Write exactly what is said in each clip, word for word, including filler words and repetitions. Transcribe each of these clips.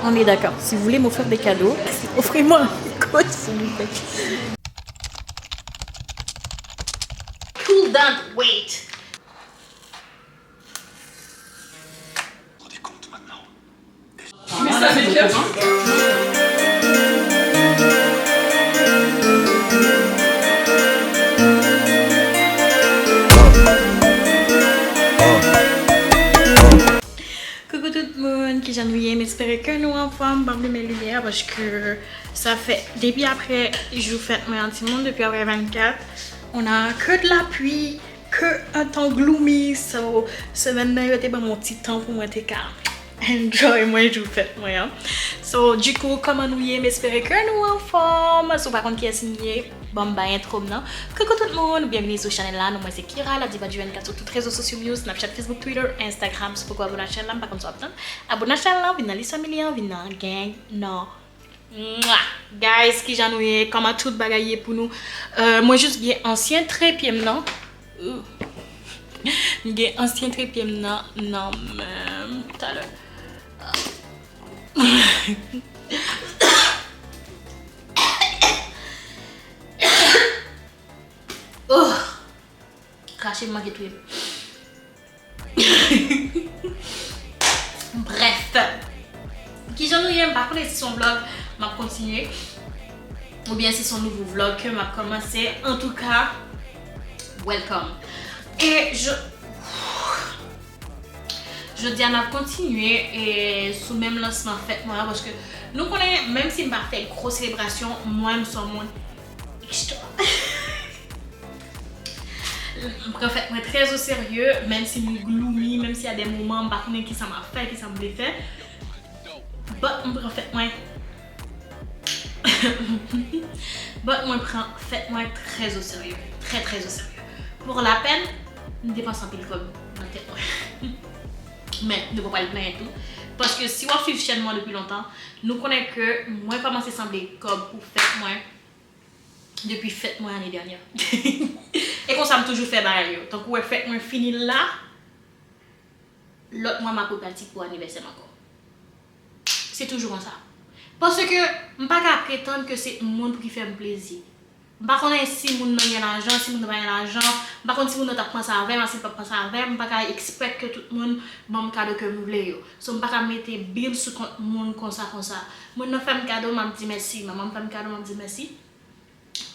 On est d'accord. Si vous voulez m'offrir des cadeaux, offrez-moi un code, s'il vous plaît. Cool down, wait. Koukou tout moun, kijan nou ye? M espere ke nou anfòm. Ban m limen limyè paske sa fè depi apre jou fèt mwen an timoun, depi apre vennkat, on a que de la pluie, que un temps gloomy. So semèn nan yo te ban m yon ti tan pou mwen te ka enjoy mwen jou fèt mwen an. So du coup, kòman nou ye? M espere ke nou anfòm. Si w pa konn kiyès m ye, ban m bay entwo m nan. Koukou tout moun, byenvini sou chanèl la. Non mwen se Kira, la diva du vennkat sou tout rezo sosyo m yo, Snapchat, Facebook, Twitter, Instagram. Si w poko abone ak chanèl la, m pa konn sa w ap tann. Abone ak chanèl la, vin nan lis family an, vin nan gang nan. Mwa! Guys, kijan nou ye? Kòman tout bagay ye pou nou? Euh, mwen jis gen ansyen trepye m nan. Ooh. M gen ansyen trepye m nan nan men m talè. Oh! Krache m manke touye m. Bref. Kijan nou ye? M pa konnen si se yon vlog m ap kontinye oubyen si se yon nouvo vlog ke m ap kòmanse. Antouka, welcome. E je, jodi a n ap kontinye e sou menm lansman fèt mwen an, paske nou konnen, menm si m pa fè gwo selebrasyon, mwen m se yon moun ekstra. M pran fèt mwen trè o serye, menm si m gloomy, menm si a de moman m pa konnen kisa m ap fè, kisa m vle fè. But m pran fèt mwen. But mwen pran fèt mwen trè o serye. Trè, trè o serye. Pou lapèn, m depanse anpil kòb nan tèt mwen. Men, nou pa pral plenyen tou. Paske si w ap swiv chèn mwen depi lontan, nou konnen ke mwen kòmanse sanble kòb pou fèt mwen depi fèt mwen ane dènyè. E konsa m toujou fè bagay yo. Tankou wè fèt mwen fini la, lòt mwa m ap reparti pou anivèsè m ankò. Se toujou konsa. Paske m pa ka pretann ke se moun pou ki fè m plezi. M pa konnen si moun nan gen lajan, si moun nan pa gen lajan. M pa konn si moun nan t ap panse avè m, si l p ap panse avè m. M pa ka expect ke tout moun ban m kado ke m vle yo. So, m pa ka mete bil sou kont moun konsa, konsa. Moun nan fè m kado, m ap di mèsi. Manman m fè m kado, m ap di mèsi.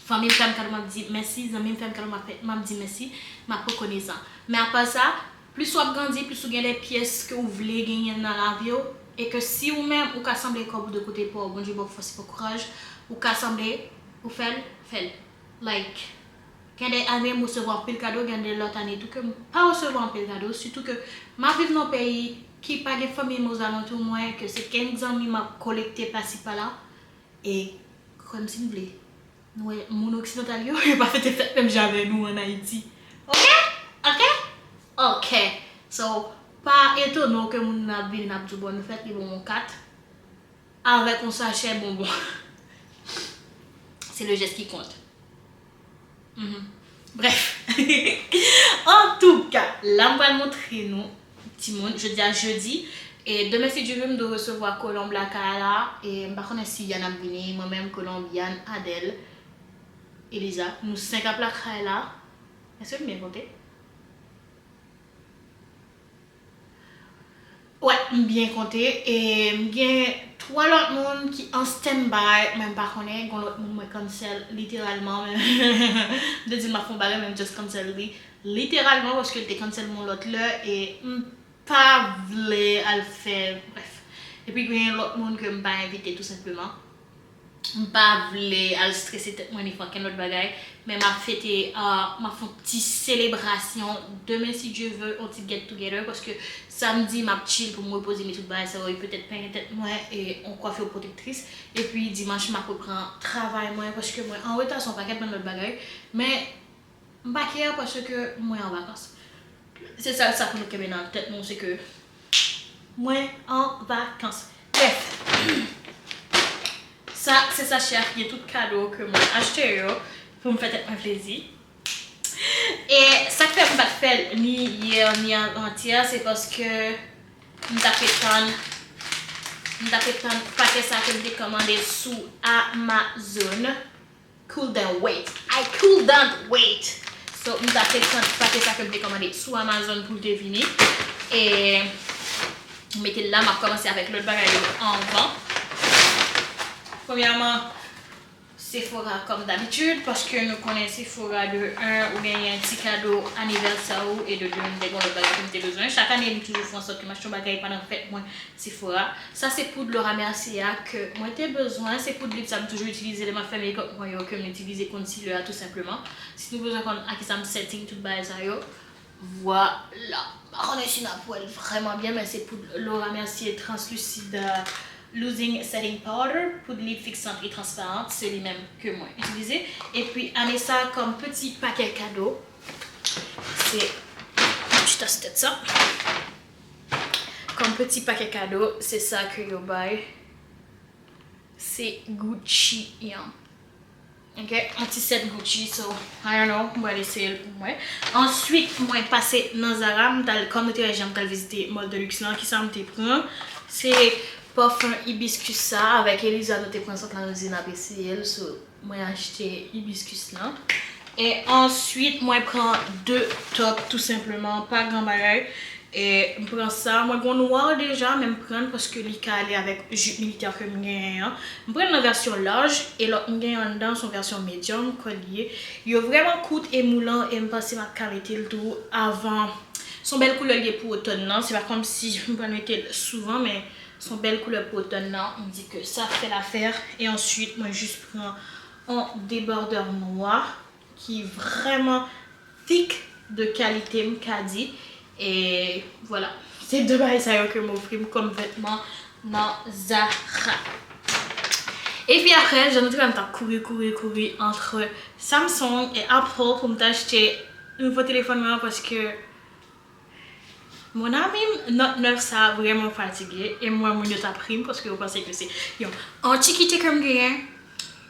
Fanmi m fè m kado, m ap di mèsi. Zanmi m fè m kado, m ap fè, m ap di mèsi. M ap rekonesan. Men apa sa, plis w ap grandi, plis ou gen de pyès ke w vle genyen nan lavi w, e ke si ou menm, ou ka sanble kòb ou de kote pa w, Bondye ba w fòs e ba w kouraj, ou ka sanble, ou fè l, fè l. Like, gen de ane m resevwa anpil kado, gen de lòt ane tou ke m pa resevwa anpil kado, sitou ke m ap viv nan yon peyi ki pa gen fanmi m ozalantou mwen, ke se kèk zanmi m ap kolekte pasi pala, e kwè m si m vle, nou wè moun oksidantal yo, yo pa fete fèt menm jan avè nou ann Ayiti. Oke? Oke? Oke. So, pa etone w ke moun nan ap vini, n ap di w bòn fèt, li ba w yon kat avèk yon sachè bonbon. Se le jès ki kont. Mhm. Bref. Antouka, la m pral montre nou, timoun, jodi a jedi, e demen si Dye vle, m dwe resevwa kolonb lakay la, e m pa konnen si Yann ap vini, mwen menm, kolonb, Yann, Adèl, Eliza, nou senk ap lakay la. Èske m byen konte? Wè, m byen konte. E m gen twa lòt moun ki an standby, men m pa konnen, gen lòt moun mwen cancel literalman. M te di m ap fè yon bagay, men m just cancel li literalman, paske l te cancel m yon lòt lè, e m pa vle al fè, bref. Epi gen lòt moun ke m pa envite, tou senpleman. M pa vle al strese tèt mwen ni fè okenn lòt bagay, men m ap fete, ah, m ap fè yon ti selebrasyon demen, si Dye vle, yon ti get together, paske samdi m ap chill pou m repoze m e tout bagay sa yo, e petèt penyen tèt mwen e yon kwafè pwotektris. Epi dimanch m ap reprann travay mwen, paske mwen an reta sou yon pakèt bann lòt bagay, men m pa care paske mwen an vakans. Se sèl sa pou nou kenbe nan tèt nou, se ke mwen an vakans. Bref, sa se sachè a ki gen tout kado ke mwen achte yo pou m fè tèt mwen plezi. E sa k fè m pa t fè l ni yè ni avantyè, se paske m t ap ret tann M t ap tann pakèt sa ke m te kòmande sou Amazon. Couldn't wait. I couldn't wait. So, m t ap tann pakèt sa ke m te kòmande sou Amazon pou l te vini. E m mete l la, m ap kòmanse avèk lòt bagay yo anvan. Premyèman, Sephora, kòm dabitid, paske nou konnen Sephora, de un, ou genyen ti kado anivèsè ou, e de de, m te gen lòt bagay ke m te bezwen. Chak ane, m toujou fè an sòt ke m achte yon bagay pandan fèt mwen Sephora. Sa se poud Laura Mercier a ke mwen te bezwen. Se poud lip sa m toujou itilize lè m ap fè makeup mwen yo, ke m itilize concealer a tou senpleman. Si nou bezwen konn a ki sa m setting tout bagay sa yo, vwala. M pa konnen si n ap wè l vrèman byen, men se poud Laura Mercier Translucide, euh, Losing Setting Powder, poud lip fiksant e transparant, se li menm ke mwen itilize. Epi ane sa, kòm peti pakèt kado, se ti tas tèt sa. Kòm peti pakèt kado, se sa ke yo bay. Se Gucci an. Ok, yon ti sèt Gucci, so, I don't know, m pral eseye l pou mwen. Answit, mwen pase nan Zara, m t al, kòm nou te wè jan m t al vizite mòl de luxe lan, kisa m te pran? Se pafen ibiskus sa, avèk Eliza, nou te pran sant lan, nou di n ap eseye l, so, mwen achte ibiskus lan. E answit, mwen pran de top, tou senpleman, pa gran bagay. E m pran sa, mwen gen yon nwa deja, men m pran l paske li ka ale avèk jip militè ke m genyen an. M pran l nan vèsyon laj, e lòt m genyen anndan, se yon vèsyon medyòm, kòd li ye. Yo vrèman kout e moulan, e m panse m ap ka mete l tou avan. Se yon bèl koulè li ye pou otòn nan, se pa kòmsi m pral mete l souvan, men se yon bèl koulè pou otòn nan. M di ke sa fè lafè, e answit, mwen jis pran yon debardè nwa ki vrèman thick, de kalite, m ka di. E vwala, se de bagay sa yo ke m ofri m kòm vètman nan Zara. Epi apre, jan nou te wè, m t ap kouri, kouri, kouri antre Samsung e Apple pou m t achte nouvo telefòn mwen an, paske Mon ami, Note nèf sa a vrèman fatige, e m wè moun yo t ap ri m paske yo panse ke se yon antikite ke m genyen.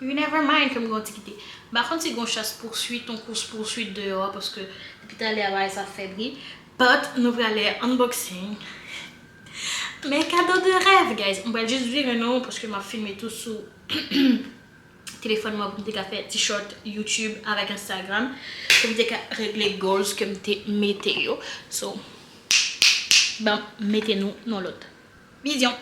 You never mind ke m gen antikite. M pa konn si gen yon chas pouswit, yon kous pouswit deyò a, paske depi talè a bagay sa fè bri. But nou prale unboxing. Mes cadeaux de rêve, guys. M pral jis vire nou paske m ap filme tou sou telefòn mwen pou m te ka fè ti short YouTube avèk Instagram, pou m te ka regle goals ke m te mete yo. So, ban m mete nou nan lòt vizyon.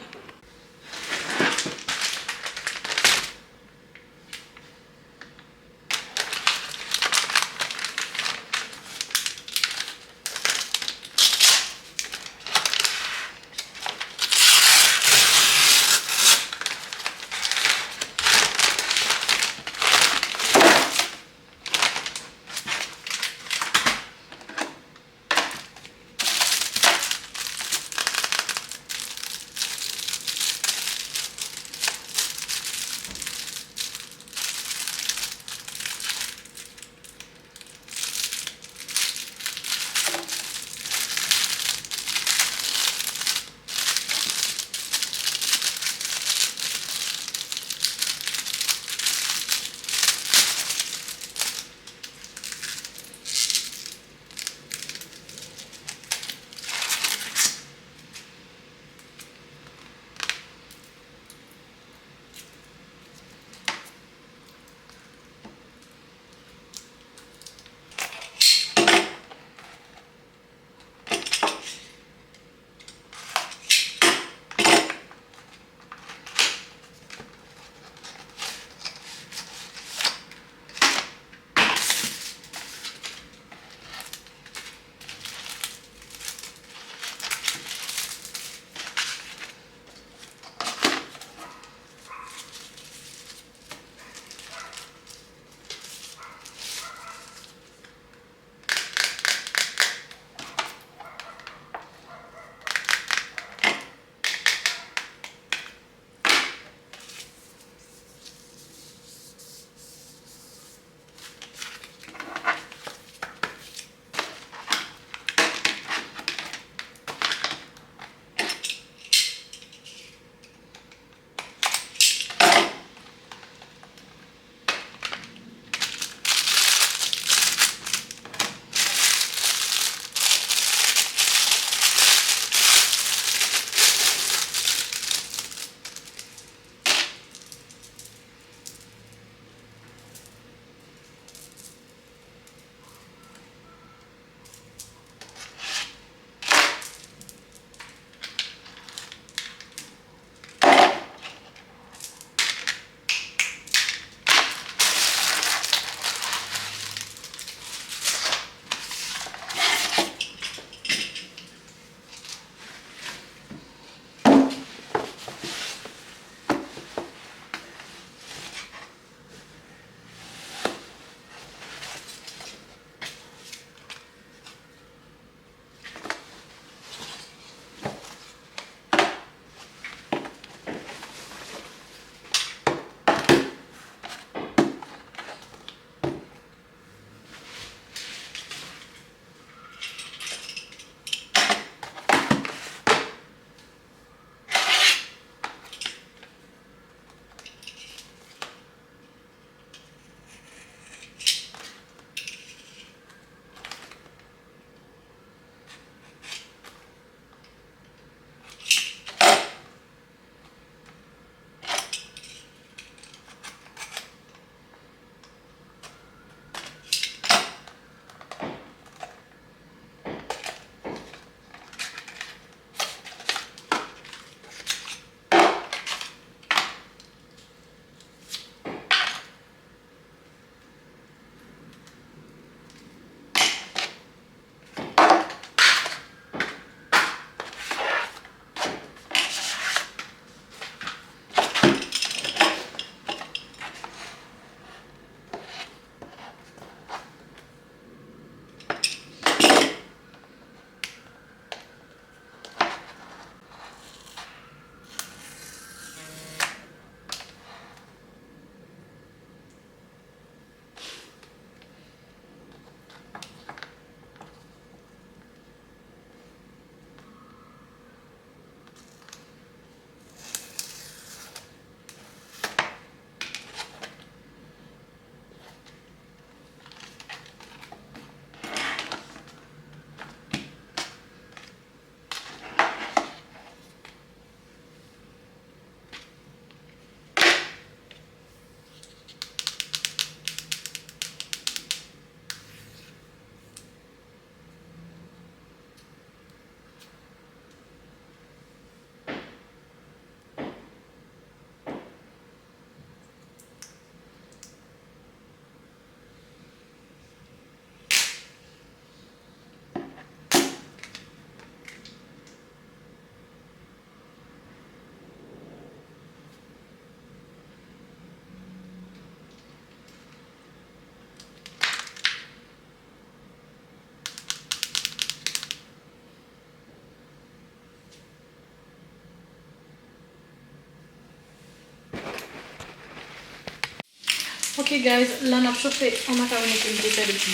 Ok, guys, la n ap chofe yon makaroni ke m te fè depi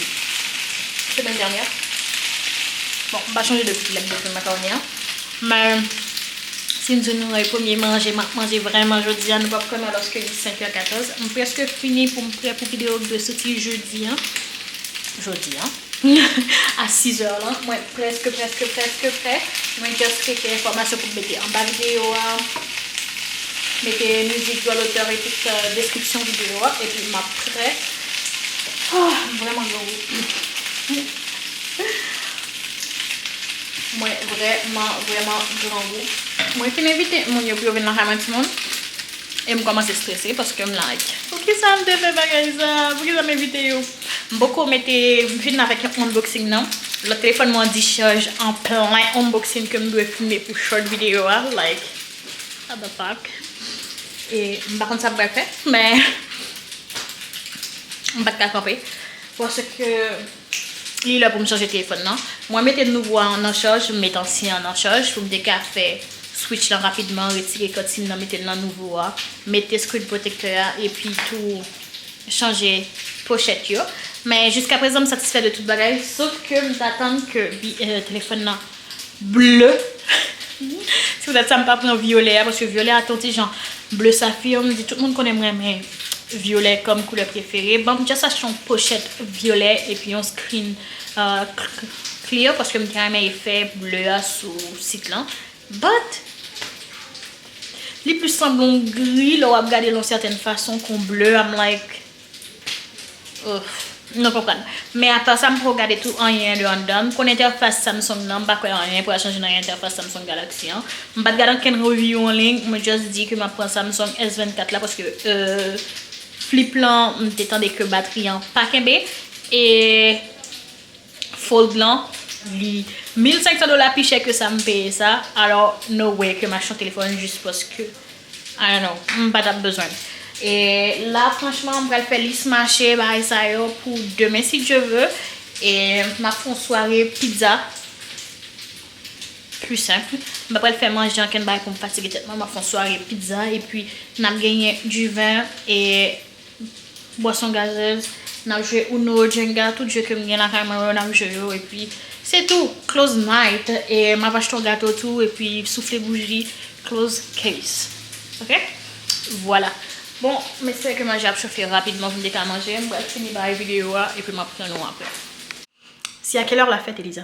semèn dènyè. Bon, m pa chonje depi kilè m te fè makaroni an. Men, si m di nou, e premye manje m ap manje vrèman jodi a, nou p ap kwè m, alòske li senkè katòz. M prèske fini pou m prè pou videyo k dwe soti jodi an. Jodi an. A sizè lan, mwen prèske, prèske, prèske prè. Mwen just rete enfòmasyon pou m mete anba videyo a. Mete mizik, dwa lotè e tout, euh, deskripsyon videyo a. Epi m ap prè. Oh, m vrèman grangou. Mwen vrèman, vrèman grangou. Mwen fin envite moun yo pou yo vin nan kay mwen timoun. E m kòmanse strese paske m like, poukisa m te fè bagay sa? Poukisa m envite yo? M poko mete, m fin avèk yon unboxing nan. Lòt telefòn mwen an discharge an plen unboxing ke m dwe filme pou short videyo a. Like, what the fuck? E m pa konn sa m pral fè, men m pa t ka kanpe. Paske li lè pou m chanje telefòn nan. Mwen mete nouvo a nan chaj, m met ansyen an nan chaj pou m te ka fè switch lan rapidman, retire kòd sim nan, mete l nan nouvo a, mete screen protector a, epi tou chanje pochèt yo. Men jiskaprezan, m satisfè de tout bagay, sof ke m t atann ke bi-, euh, telefòn nan ble. Se poutèt sa m pa pran vyolè a, paske vyolè a te yon ti jan ble safir. M di tout moun konnen m renmen vyolè kòm koulè prefere. Ban m just achte yon pochèt vyolè epi yon screen, euh, cl-, clear, paske m te renmen efè ble a sou sit lan. But, li plis sanble yon gri lè w ap gade l yon sètèn fason kon ble. I'm like, ugh, nou konprann. Men apa sa, m poko gade tou anyen de anndan. M konn entèfas Samsung nan, m pa kwè anyen pral chanje nan entèfas Samsung Galaxy an. M pa t gade ankenn review an liy, mwen just di ke m ap pran Samsung S vennkat la paske, euh, flip lan, m te tande ke batri an pa kenbe. E Fold lan, li mil senk san dola pi chè ke sa m peye sa. Alò, no way ke m achte yon telefòn jis paske, I don't know, m pa t ap bezwen l. E la, franchman, m pral fè lis mache, bagay sa yo pou demen, si Dye vle. E m ap fè yon sware pizza. Pli senp. M pa pral fè manje ankenn bagay pou m fatige tèt mwen. M ap fè yon sware pizza, epi n ap genyen diven e bwason gazez, n ap jwe Uno, Jenga, tout jwe ke m gen lakay mwen yo, n ap jwe yo, epi se tou, close night, e m ap achte yon gato tou, epi soufle bouji, close case. Ok? Vwala. Bon, m espere ke manje ap chofe rapidman pou m te ka manje, m pral fini bay videyo a, epi m ap pran nou apre. C'est à quelle heure la fête, Elisa?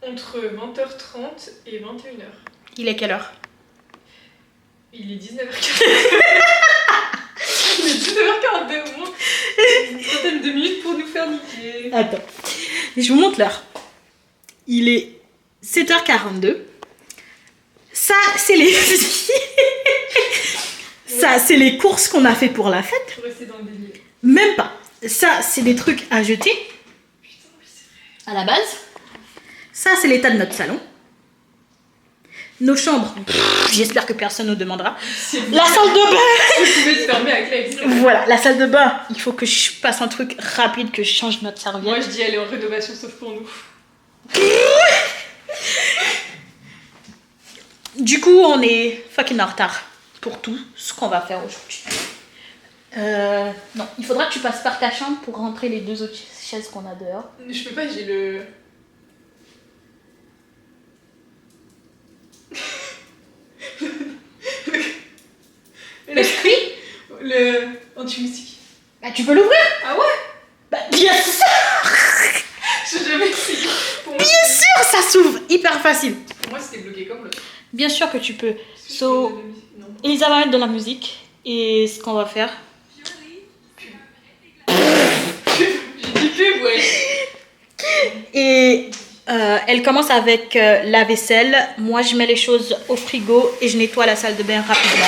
Entre vingt heures trente et vingt et une heures. Il est quelle heure? Il est dix-neuf heures quarante-deux. Il est dix-neuf heures quarante-deux. Au moins une trentaine de minutes pour nous faire niquer. Attends. Je vous montre l'heure. Il est sept heures quarante-deux. Ça, c'est les... Ça, c'est les courses qu'on a fait pour la fête. Faut rester dans le délire. Même pas. Ça, c'est des trucs à jeter. Putain, oui, c'est vrai. À la base. Ça, c'est l'état de notre salon. Nos chambres, pff, j'espère que personne nous demandera. La salle de bain. Si vous pouvez te fermer avec la... Voilà, la salle de bain, il faut que je passe un truc rapide, que je change notre serviette. Moi, je dis, elle est en rénovation, sauf pour nous. Du coup, on est fucking en retard pour tout ce qu'on va faire aujourd'hui. Euh, non, il faudra que tu passes par ta chambre pour rentrer les deux autres chaises qu'on a dehors. Je peux pas, j'ai le... L'esprit? Le anti-moustique. Bah, tu peux l'ouvrir. Ah ouais? Bah, bien sûr. J'ai jamais essayé. Pour moi, bien sûr, ça s'ouvre hyper facile. Pour moi, c'était bloqué comme l'autre. Bien sûr que tu peux. So, Elisa va mettre de la musique. Et ce qu'on va faire. J'ai dit pub, ouais. Et euh, elle commence avec euh, la vaisselle. Moi, je mets les choses au frigo et je nettoie la salle de bain rapidement.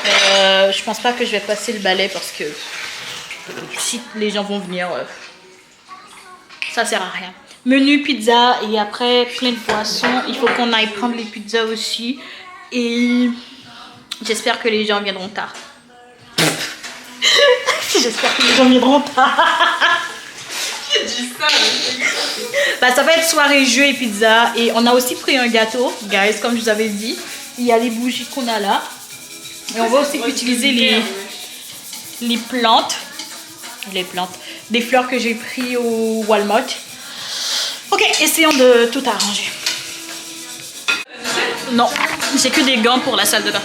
Euh, je pense pas que je vais passer le balai parce que si les gens vont venir, euh, ça sert à rien. Menu pizza et après plein de poissons. Il faut qu'on aille prendre les pizzas aussi. Et j'espère que les gens viendront tard. J'espère que les gens viendront tard. Qui dit ça? Bah, ça va être soirée jeu et pizza. Et on a aussi pris un gâteau, guys, comme je vous avais dit. Il y a les bougies qu'on a là. Et on va aussi utiliser les, les plantes. Les plantes. Des fleurs que j'ai pris au Walmart. Ok, essayons de tout arranger. Non, j'ai que des gants pour la salle de bain.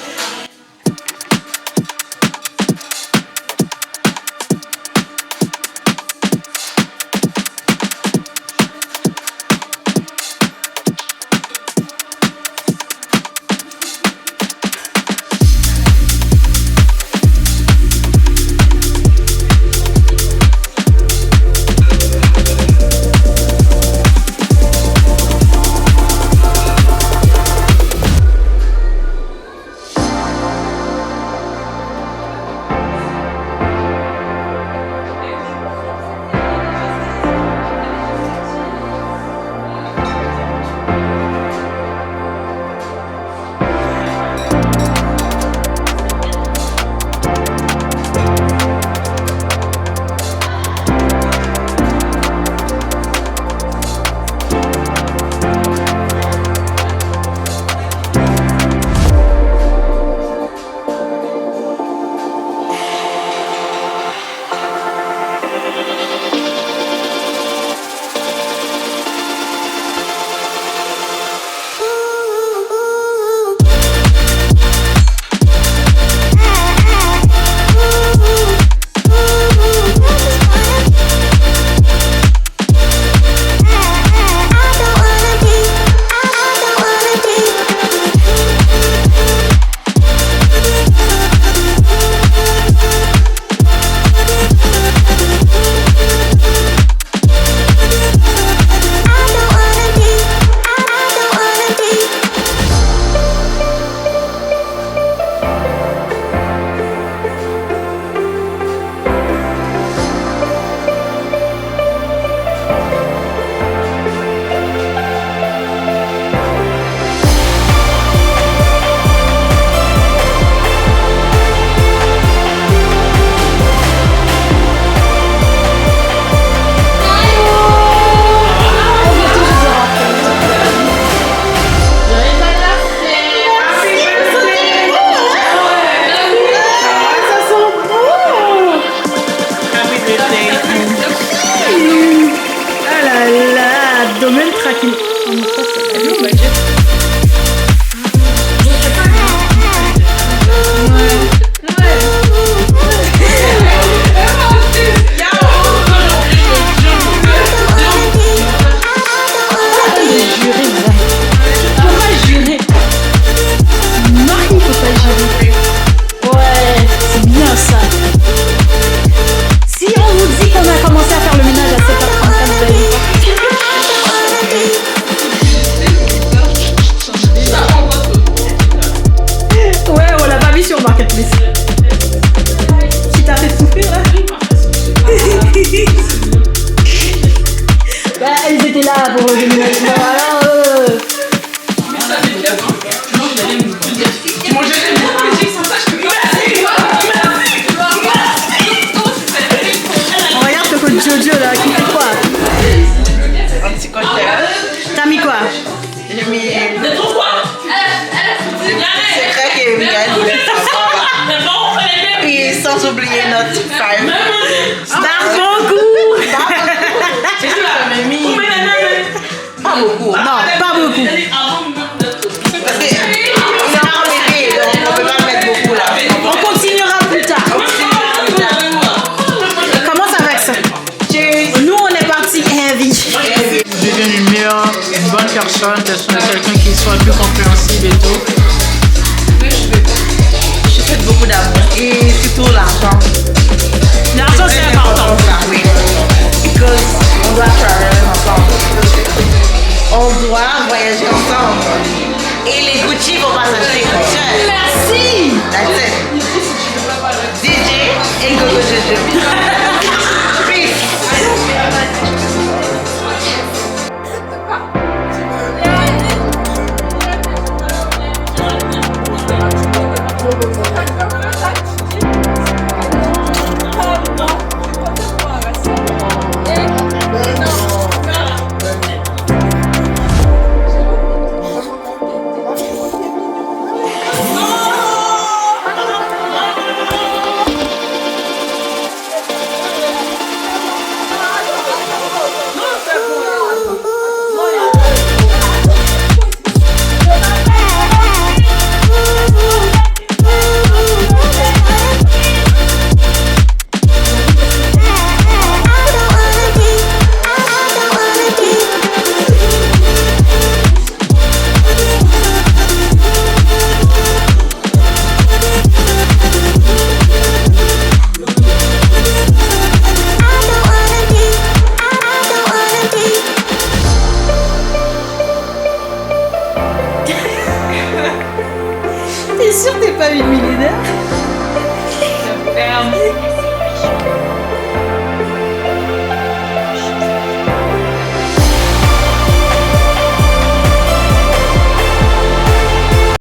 Ah là là, Domaine Traquin. Faut pas jurer. Non, il faut pas jurer. Ouais, c'est bien ça. Si on vous dit qu'on a commencé à faire le ménage à sept heures trente-quatre, vous allez voir. Ouais, on l'a pas mis sur Marketplace. Qui t'a fait souffrir, là? Bah, elles étaient là pour le déménagement, alors, euh, On regarde Coco Jojo là, qui fait quoi? Un petit cocktail. T'as mis quoi? J'ai mis le petit secret que Michael voulait savoir là. Et sans oublier notre five. Pas beaucoup. Pas beaucoup. J'ai mis Pas beaucoup. Non, pas beaucoup. Parce que c'est pas embêté, donc on peut pas mettre beaucoup là. On continuera plus tard. On continuera plus tard. Commence avec ça. Cheers. Nous, on est parti heavy. Devenir une meilleure, une bonne personne, quelqu'un qui soit plus compréhensible et tout. Je souhaite beaucoup d'amour et surtout l'argent. L'argent, c'est important. Oui. Because on doit travel ensemble. On doit voyager ensemble. Et les Gucci vont pas s'acheter tout seul. Merci. That's it. D J and Coco Jojo. Peace. T'es sûr t'es pas une millionnaire?